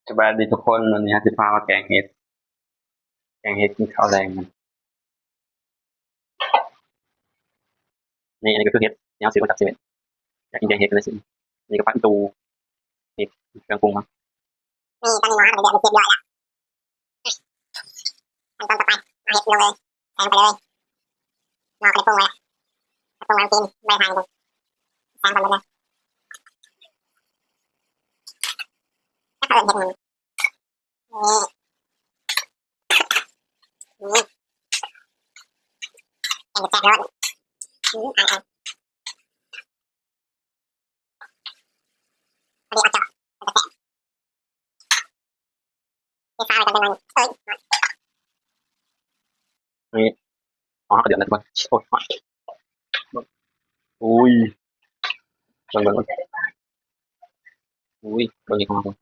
ສະບາຍດີທຸກຄົນ, ມື້ນີ້ເຮົາຊິພາມາແກງເຫັດ ແກງເຫັດກິນເຂົ້າແລງກັນ. ນີ້ ອັນນີ້ກໍຄືເຫັດທີ່ເຮົາຊື້ມາຈາກເຊເວັ່ນ ຢາກກິນແກງເຫັດກໍເລີຍຊື້. ນີ້ກໍຜັກອີ່ຕູ່ ນີ້ເຄື່ອງປຸງເຮົາ. ນີ້ຕອນນີ້ໝໍ້ເຮົາກໍເດືອດເປັນທີ່ຮຽບຮ້ອຍແລ້ວ. ຂັ້ນຕອນຕໍ່ໄປ ເອົາເຫັດລົງເລີຍ ໃສ່ລົງໄປເລີຍ. ໝໍ້ກໍໄດ້ປຸງໄວ້ແລ້ວ ປຸງໄວ້ກິນ ບໍ່ໄດ້ທານ ໃສ່ລົງໄປເລີຍ. ແລ້ວເຮົາເອີ້ນເຫັດຫຍັງ? ນີ້ ນີ້ ແກງແຊບໂລດ. ອືມ ອາຍໆ ພໍດີເອົາຈອກ ເປັນຕາແຊບ. ໄຟຟ້າໄວ້ກ່ອນຈັກໜ່ອຍ. ເອີຍ ນີ້ ອໍ ເຮົາກໍເດືອດແລ້ວທຸກຄົນ. ໂອ້ຍ ຮ້ອນ ໂອ້ຍ ເບິ່ງ ເບິ່ງ ເບິ່ງ. ອຸ້ຍ ເບິ່ງເຫັດຂອງເຮົາ.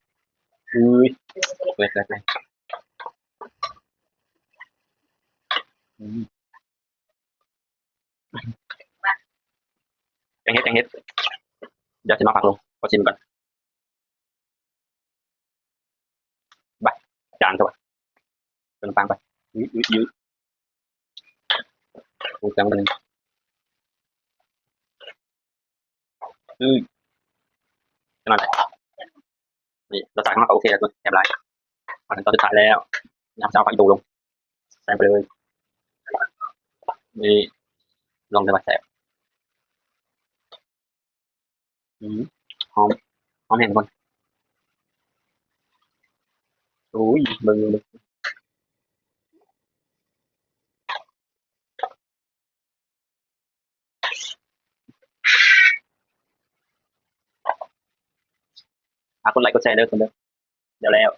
ອຸ້ຍ ແຊບ ແຊບ ແຊບ. ອືມ ແກງເຫັດ ແກງເຫັດ. ດຽວຊິມາຜັກລົງ ຂໍຊິມກ່ອນ. ບາດ ຈານຕົວະ ເບິ່ງຟັງໄປ. ອຸ້ຍ ອຸ້ຍ ອຸ້ຍ ປຸງເຄື່ອງໄປໜຶ່ງ. ອືມ ແຄ່ນັ້ນແຫຼະ. ນີ້ ລົດຊາດຂອງເຮົາກໍໂອເຄແລ້ວ ແຊບຫຼາຍ. ມາເຖິງຕອນສຸດທ້າຍແລ້ວ ເຮົາຈະເອົາຜັກອີ່ຕູ່ລົງ ໃສ່ໄປເລີຍ. ນີ້ ລອງເດີວ່າແຊບ. ອືມ ຫອມ ຫອມແຮງທຸກຄົນ. ໂອ້ຍ ເບິ່ງ ເບິ່ງ ເບິ່ງ. ຝາກກົດໄລກົດແຊເດີທຸກຄົນເດີ. ດຽວແລ້ວ